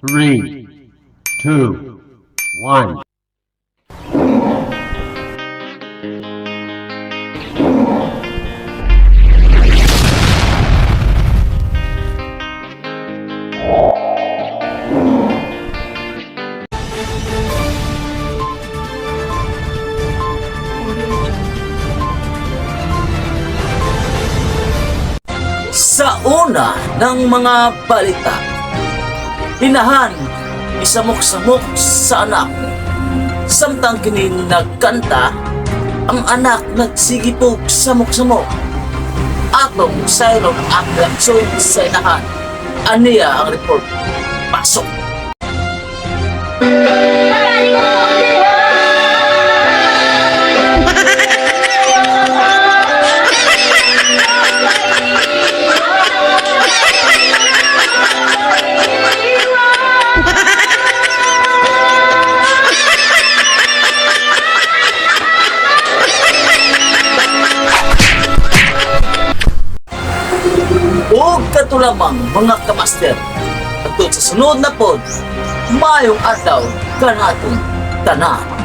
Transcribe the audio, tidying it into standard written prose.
Three, two, one. Sa una ng mga balita, inahan isamok-samok sa anak. Samtang kini nagkanta, ang anak nagsigipog samok-samok. Atong sayron ang reaksyon sa inahan. Aniya ang report. Pasok! Ug katulamang mga kamaster. Atod sa sunod na pod, mayong adlaw kanatong tanan.